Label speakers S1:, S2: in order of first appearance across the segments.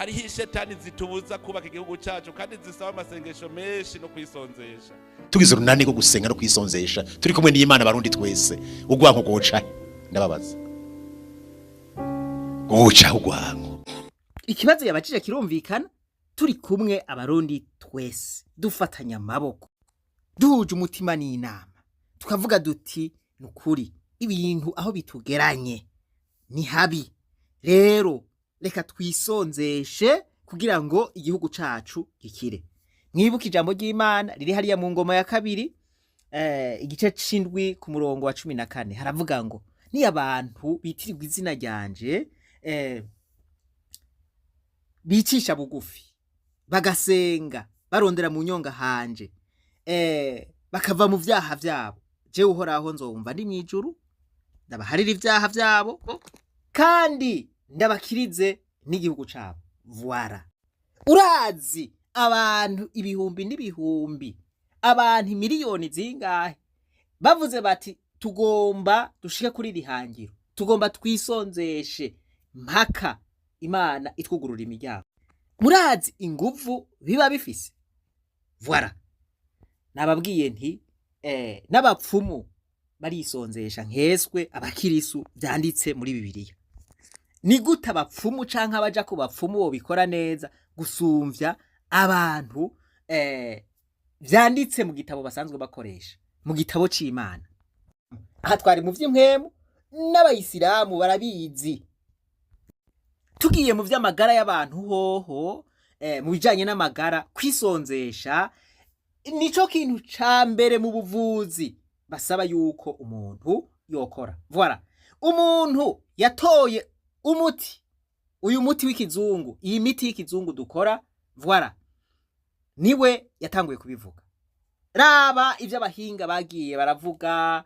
S1: Hariho ishetani zitubuza kubaka igihugu cyacu kandi zisaba amasengesho menshi no kwisonzesha.
S2: Tugize urunani rwo gusenga no kwisonzesha, turi kumwe n'Imana, Barundi twese, urwanko rwoca? Ndababaza, rwoca urwanko?
S3: Ikibazo yabajije kirumvikana. Turi kumwe Abarundi twese, dufatanya amaboko, duhuje umutima n'inama, tukavuga duti: "Ni ukuri, ibintu aho bitugeranye ni habi. Rero reka twisonzeshe kugira ngo igihugu cacu gikire." Mwibuke ijambo ry'Imana riri hariya mu Ngoma ya Kabiri, igice c'indwi ku murongo wa 14. Haravuga ngo: "Niyo abantu bitirirwa izina ryanje bicisha bugufi, bagasenga barondera mu nyonga hanje, bakava mu vyaha vyabo, jewe Uhoraho nzowumva ndi mw'ijuru, ndabaharira ivyaha vyabo kandi ndabakirize n'igihugu cabo." Voilà. Urazi abantu ibihumbi n'ibihumbi, abantu miliyoni zingahe bavuze bati: "Tugomba dushike kuri iri hangiro, tugomba twisonzeshe mpaka Imana itwugurura imiryango." Murazi inguvu biba bifise? Voilà. Nababwiye nti n'abapfumu barisonzesha, nkeswe abakirisu vyanditse muri Bibiliya. Ni gute abapfumu canke abaja ku bapfumu bobikora neza gusumvya abantu vyanditse mu gitabo basanzwe bakoresha, mu gitabo c'Imana? Aha twari mu vy'impwemu, n'abayisilamu barabizi. Tugiye mu vy'amagara y'abantu hoho, mu bijanye n'amagara, kwisonzesha nico kintu ca mbere mu buvuzi basaba yuko umuntu yokora. Voilà. Umuntu yatoye umuti, uyu muti w'ikizungu, iyi miti y'ikizungu dukora, voilà, niwe yatanguye kubivuga. Raba ivyo abahinga bagiye baravuga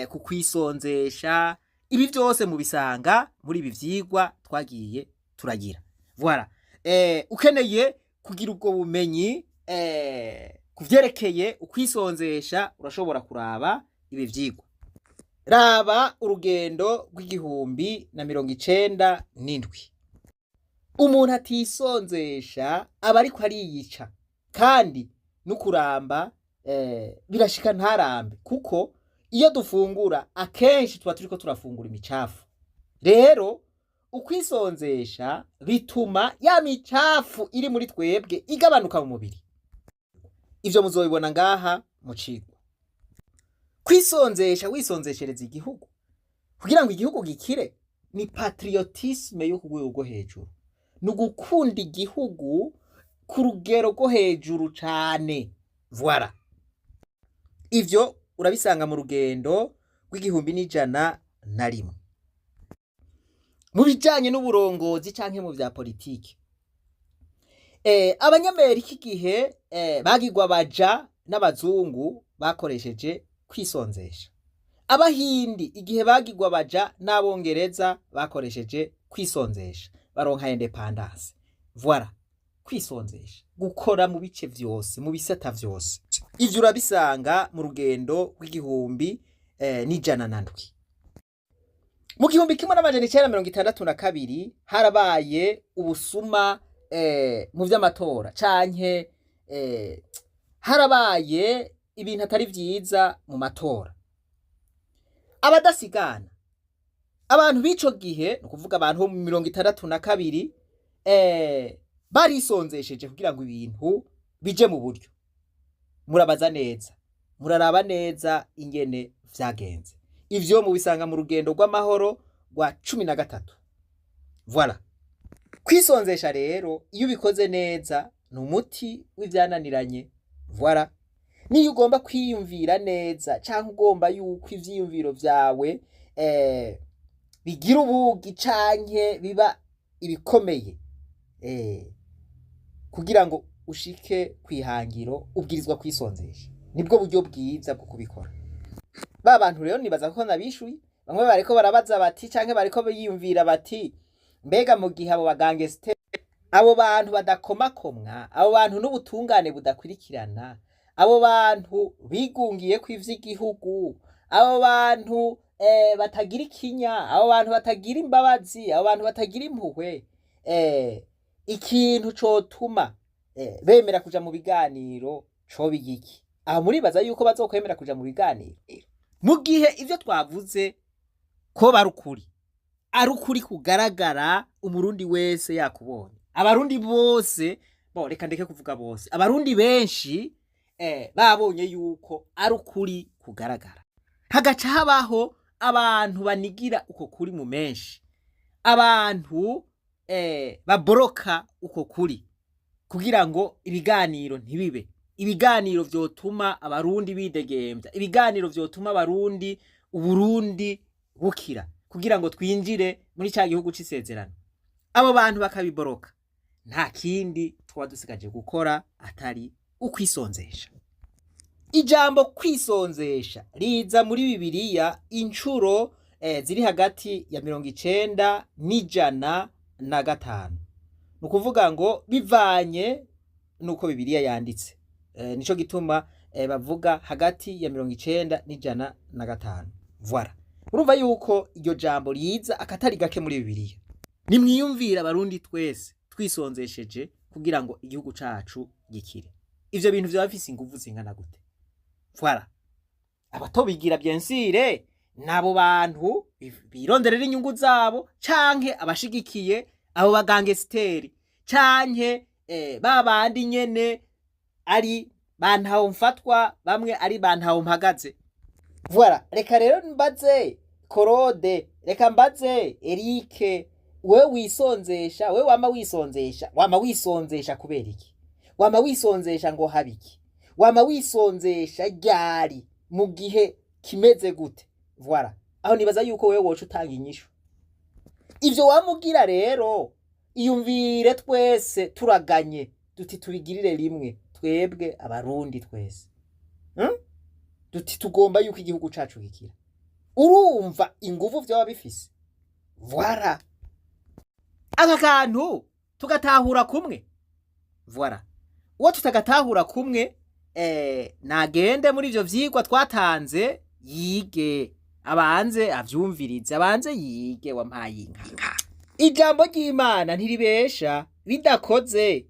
S3: ku kwisonzesha. Ibi vyose mubisanga muri ibi vyigwa twagiye turagira. Voilà. Ukeneye kugira ubwo bumenyi ku vyerekeye ukwisonzesha, urashobora kuraba ibi vyigwa. Raba urugendo rw'igihumbi na 97. Umuntu atisonzesha aba ariko ariyica, kandi n'ukuramba birashika ntarambe, kuko iyo dufungura akenshi tuba turiko turafungura imicafu. Rero ukwisonzesha bituma ya micafu iri muri twebwe igabanuka mu mubiri. Ivyo muzobibona ngaha mu cigwa. Kwisonzesha wisonzeshereza igihugu kugira ngo igihugu gikire ni patriotisme yo ku rwego rwo hejuru, ni ugukunda igihugu ku rugero rwo hejuru cane. Voilà. Ivyo urabisanga mu rugendo rw'igihumbi n'ijana na rimwe. Mu bijanye n'uburongozi canke mu vya politiki, Abanyamerika igihe bagirwa baja n'abazungu bakoresheje kwisonzesha. Abahindi igihe bagirwa baja n'Abongereza bakoresheje kwisonzesha, baronka indépendance. Voilà. Kwisonzesha, gukora mu bice vyose, mu bisata vyose, ivyo urabisanga mu rugendo rw'igihumbi n'ijana na ndwi. Mu 1962 harabaye ubusuma mu vy'amatora, canke harabaye ibintu atari vyiza mu matora. Abadasigana, abantu b'ico gihe, ni ukuvuga abantu bo mu 62, barisonzesheje kugira ngo ibintu bije mu buryo. Murabaza neza, muraraba neza ingene vyagenze. Ivyo mubisanga mu rugendo rw'amahoro rwa 13. Voilà. Kwisonzesha rero, iyo ubikoze neza, ni umuti w'ivyananiranye. Voilà. Niyo ugomba kwiyumvira neza canke ugomba yuko ivyiyumviro vyawe bigira ubugi canke biba ibikomeye, kugira ngo ushike kwihangiro, ubwirizwa kwisonzesha. Nibwo buryo bwiza bwo kubikora. Ba bantu rero nibaza ko nabishuye. Bamwe bariko barabaza bati, canke bariko biyumvira bati: "Mbega mu gihe abo bagangesite, abo bantu badakomakomwa, abo bantu n'ubutungane budakurikirana, abo bantu bigungiye ko ivy'igihugu, abo bantu batagira ikinya, abo bantu batagira imbabazi, abo bantu batagira impuhwe, Ikintu cotuma bemera kuja mu biganiro coba igiki? Aho muribaza yuko bazokwemera kuja mu biganiro mu gihe ivyo twavuze ko bari ukuri, ari ukuri kugaragara, Umurundi wese yakubonye, Abarundi bose, bo reka ndeke kuvuga bose, Abarundi benshi babonye yuko ari ukuri kugaragara, hagaca habaho abantu banigira uko kuri mu menshi, abantu baboroka uko kuri kugira ngo ibiganiro ntibibe, ibiganiro vyotuma Abarundi bidegembya, ibiganiro vyotuma Abarundi, Uburundi bukira, kugira ngo twinjire muri ca gihugu c'isezerano, abo bantu bakabiboroka, nta kindi twaba dusigaje gukora atari ukwisonzesha. Ijambo kwisonzesha riza muri Bibiliya incuro ziri hagati ya 90 n'105. Ni ukuvuga ngo bivanye n'uko Bibiliya yanditse, nico gituma bavuga hagati ya 90 n'105. Voilà, urumva yuko iryo jambo riza akatari gake muri Bibiliya. Nimwiyumvira Abarundi twese twisonzesheje kugira ngo igihugu cacu gikire, ivyo bintu vyaba bifise inguvu zingana gute? Voilà, abatobigira bien sûr nabo bantu bironderera inyungu zabo, canke abashigikiye abo bagangesiteri, canke ba bandi nyene ari bantaho mfatwa, bamwe ari bantaho mpagaze. Voilà, reka rero mbaze Korode, reka mbaze Erike, wewe wisonzesha, wewe wama wisonzesha, wama wisonzesha kubera iki? Wama wisonzesha ngo habe iki? Wama wisonzesha ryari, mu gihe kimeze gute? Voilà, aho nibaza yuko wewe woca utanga inyishu. Ivyo wamugira rero, iyumvire twese turaganye duti tubigirire rimwe, twebwe Abarundi twese, Duti tugomba yuko igihugu cacu gikira. Urumva inguvu vyoba bifise? Voilà, aka kantu tugatahura kumwe. Voilà, uwo tutagatahura kumwe nagende muri ivyo vyigwa twatanze, yige, abanze avyumvirize, abanze yige. Wampaye inka, ijambo ry'Imana ntiribesha. Bidakoze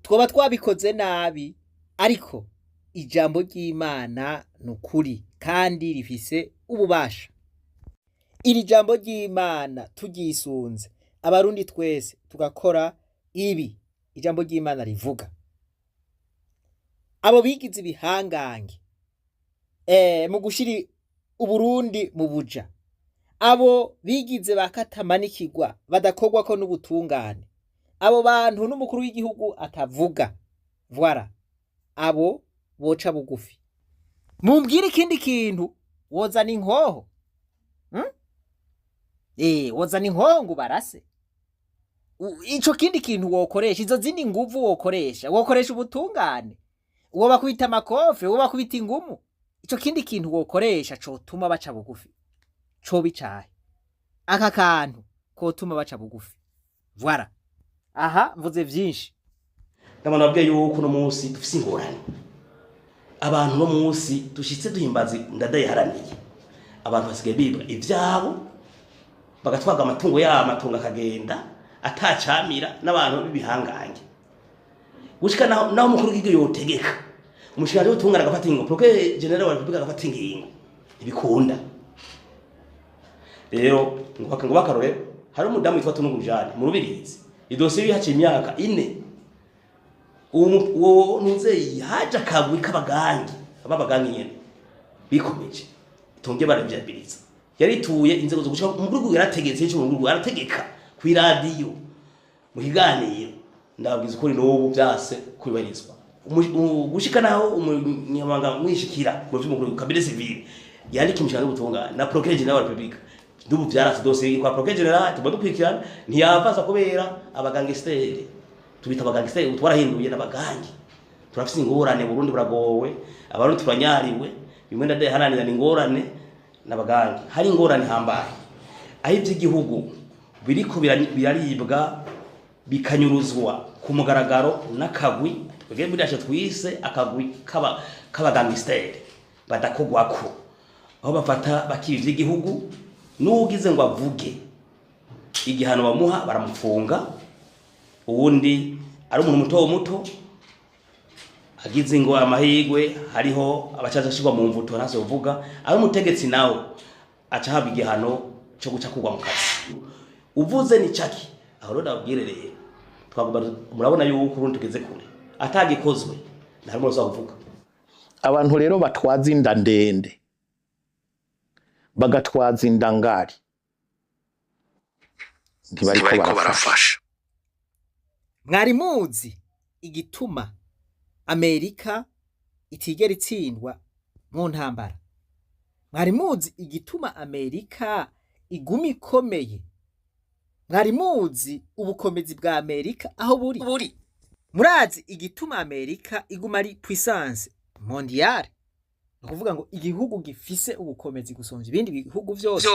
S3: twoba twabikoze nabi, ariko ijambo ry'Imana ni ukuri kandi rifise ububasha. Iri jambo ry'Imana turyisunze, Abarundi twese tugakora ibi ijambo ry'Imana rivuga, abo bigize ibihangange mu gushira Uburundi mu buja, abo bigize bakatamanikirwa badakorwako n'ubutungane, abo bantu n'umukuru w'igihugu atavuga, voilà, abo boca bugufi. Mumbwire ikindi kintu wozana inkoho, Wozana inkoho ngo ubarase? Ico kindi kintu wokoresha, izo zindi nguvu wokoresha, wokoresha ubutungane, wobakubita amakofe, wobakubita ingumu? Ico kindi kintu wokoresha cotuma baca bugufi coba icahe? Aka kantu kotuma baca bugufi. Voilà, aha mvuze vyinshi.
S4: Ndabona babwiye yuko uno munsi dufise ingorane. Abantu uno munsi dushitse duhimbaza ndadayiharaniye, abantu basigaye bibwa ivyabo, bagatwaga amatungo yabo, amatungo akagenda atacamira n'abantu b'ibihangange, gushika naho umukuru w'igihugu yotegeka, umushikiranganji w'ubutungane agafata ingingo, procureur général wa Republika agafata ingingo, ntibikunda. Rero ngo bakarore, hari umudamu witwa Tunungu Jane mu Rubirizi, idosiye haciye imyaka 4. Uwo ntuze haje akagwi k'abagangi, ababagangi nyene bikomeje itonge baravyabiliza, yarituye inzego zo gushika umukuru w'igihugu yarategetse ico umukuru w'igihugu arategeka kw'iradiyo mu kiganiro, ndababwiza ukuri n'ubu vyase kubahirizwa. Gushika naho umunyamabanga mwishikira mu vy'umukuru cabinet civil yandika imishinga y'ubutungane na procureur général wa Republika, n'ubu vyarase. Dosiye kwa procureur général tuba dukurikirana ntiyavaza kubera abagangisiteri, tubita abagangisiteri, ubu twarahinduye n'abagangi. Turafise ingorane, Burundi buragowe, Abarundi turanyariwe. Bimwe ndadaharanira ni ingorane n'abagangi. Hari ingorane hambaye aho ivy'igihugu biriko biraribwa, bikanyuruzwa ku mugaragaro n'akagwi twebwe muri yacu twise akagwi k'abagangisiteri badakogwako, aho bafata bakiba ivy'igihugu, n'uwugize ngo avuge igihano bamuha baramufunga. Uwundi ari umuntu muto muto agize ngo amahirwe, hariho abacaza ashirwa mu mvuto, ntase uvuga ari umutegetsi, nawe aca ahabwa igihano cyo guca kugwa mu kazi. Uvuze ni caki aho rero ndababwire rero, twagomba murabona yuko urundi tugeze kure atagikozwe, nta rumwe ruza kuvuga.
S5: Abantu rero batwaza inda ndende, bagatwaza inda ngari, ntibariko
S6: ntibariko
S5: barafasha.
S6: Barafasha.
S3: Mwari muzi igituma Amerika itigera itsindwa mu ntambara? Mwari muzi igituma Amerika iguma ikomeye? Mwari muzi ubukomezi bwa Amerika aho buri? Murazi igituma Amerika iguma ari puissance mondiale, ni ukuvuga ngo igihugu gifise ubukomezi gusumvya ibindi bihugu vyose?